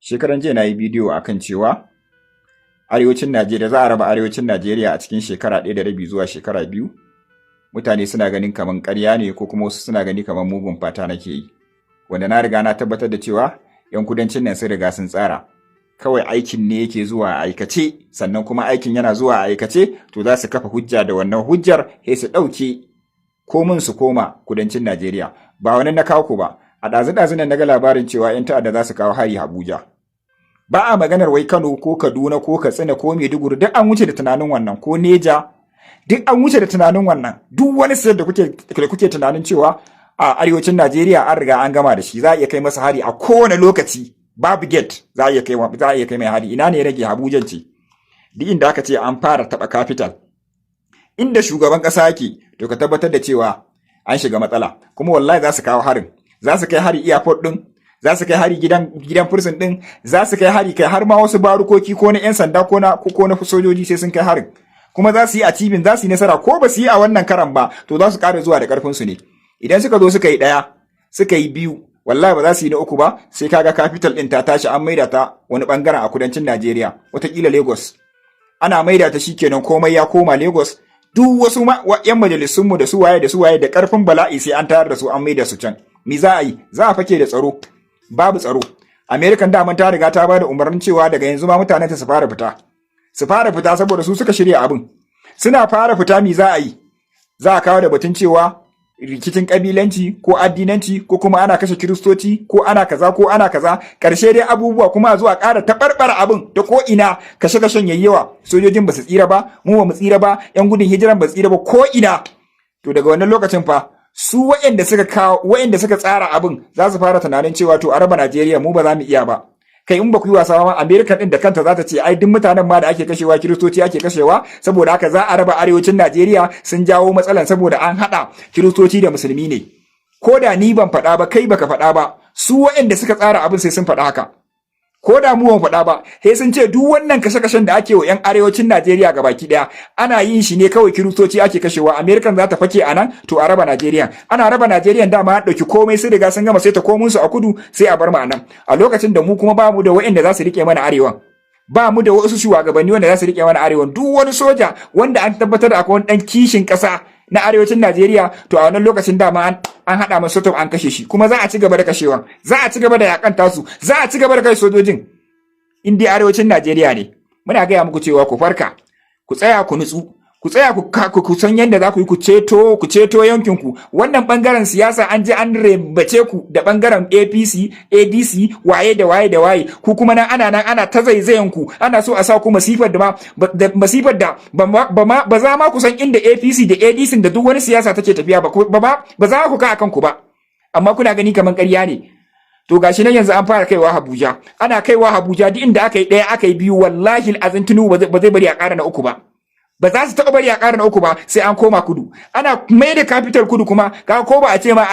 Shekaran jiya na yi bidiyo akan cewa arewacin Najeriya, za a raba arewacin Najeriya a cikin shekara 1.5 zuwa shekara 2. Mutane suna ganin kaman ƙarya ne, ko kuma wasu suna gani kaman mugun fata nake yi. Wanda na riga na tabbatar da cewa 'yan kudancin nan sun riga sun tsara. Kawai aikin ne yake zuwa a aikace, sannan kuma aikin yana zuwa a aikace, to za su kafa hujja da wannan hujjar sai su ɗauke komin su koma kudancin Najeriya. Ba wani na kawo ku ba. A ɗazu-ɗazu nan na ga labarin cewa 'yan ta'adda za su kawo hari Abuja. Ba a maganar wai Kano ko Kaduna ko Katsina ko Maiduguri, duk an wuce da tunanin wannan, ko Neja, duk an wuce da tunanin wannan. Duk wani state da kuke tunanin cewa a arewacin Najeriya an riga an gama da shi, za a iya kai masa hari a kowane lokaci, babu gate, za a iya kai mai hari. Ina ne rage? Abuja ce. Duk inda aka ce an fara taba capital, inda shugaban kasa yake, to ka tabbatar da cewa an shiga matsala. Kuma wallahi za su kawo harin, za su kai hari airport din, za su kai hari gidan prison din, za su kai hari, kai har ma wasu barukoki, ko na 'yan sanda ko na sojoji, sai sun kai harin. Kuma za su yi achieving, za su yi nasara. Ko ba su yi a wannan karan ba, to za su ƙara zuwa da ƙarfin su ne. Idan suka zo suka yi ɗaya, suka yi biyu, wallahi ba za su yi na uku ba, sai kaga capital din ta tashi, an maida ta wani bangaren a kudancin Najeriya, watakila Lagos. Ana maida ta, shikenan, komai ya koma Lagos. Duk wasu 'yan majalisunmu da su waye da su waye, da ƙarfin bala'i sai an tayar da su, an maida su can. Me za a yi? Za a fake da tsaro. Babu tsaro. American daman ta riga ta bada umarnin cewa daga yanzu ma mutanen ta su fara fita, su fara fita, saboda su suka shirya abin. Suna fara fita, mi za a yi? Za a kawo da batun cewa rikicin kabilanci ko addinanci, ko kuma ana kashe Kiristoci, ko ana kaza, ko ana kaza. Karshe dai abubuwa kuma a zuwa ƙara taɓarɓara abin da ko ina kashe-kashen yayi yawa. Sojojin ba su tsira ba, mu ba mu tsira ba, yan gudun hijiran ba su tsira ba ko ina. To daga wannan lokacin fa, su waɗanda suka kawo, waɗanda suka tsara abin, za su fara tunanin cewa to a raba Najeriya, mu ba za mu iya ba. Kai, in ba ku yi wasa ba, America din da kanta za ta ce ai duk mutanen ma da ake kashewa, Kiristoci ake kashewa, saboda haka za a raba arewacin Najeriya, sun jawo matsalan saboda an haɗa Kiristoci da Musulmi ne. Ko da ni ban faɗa ba, kai baka faɗa ba, su waɗanda suka tsara abin sai sun faɗa haka. Ko da mu ban faɗa ba, sai sun ce duk wannan kashe-kashen da ake wa 'yan arewacin Najeriya baki ɗaya, ana yin shi ne kawai Kiristoci ake kashewa. American za ta fake a nan, to a raba Najeriya. Ana raba Najeriya, dama an ɗauki komai, sun riga sun gama sai ta komun su a kudu, sai a bar mu a nan. A lokacin da mu kuma ba mu da waɗanda za su rike mana arewan, ba mu da wasu shugabanni wanda za su rike mana arewan. Duk wani soja wanda an tabbatar da akwai wani ɗan kishin ƙasa na arewacin Najeriya, to a wannan lokacin dama an haɗa masa an kashe shi. Kuma za a ci gaba da kashewa, za a ci gaba da yakan tasu, za a ci gaba da kai sojojin in dai arewacin Najeriya ne. Muna gaya muku cewa ku farka, ku tsaya, ku nutsu, ku tsaya, ku san yadda za ku yi ku ceto yankinku. Wannan bangaren siyasa an je an rebace ku da bangaren APC, ADC, waye da waye da waye. Ku kuma nan ana nan ana ta zaizayen ku, ana so a sa ku masifar da ma masifar da ba za ma ku san inda APC da ADC da duk wani siyasa take tafiya ba, ba ba za ku ka akan ku ba. Amma kuna gani kaman ƙarya ne. To gashi nan yanzu an fara kaiwa Abuja. Ana kaiwa Abuja, duk inda aka yi ɗaya, aka yi biyu, wallahi azin Tinubu ba zai bari a ƙara na uku ba. Ba za su taɓa bari a ƙara na uku ba, sai an koma kudu. Ana mai da capital kudu kuma, ka ko ba a ce ma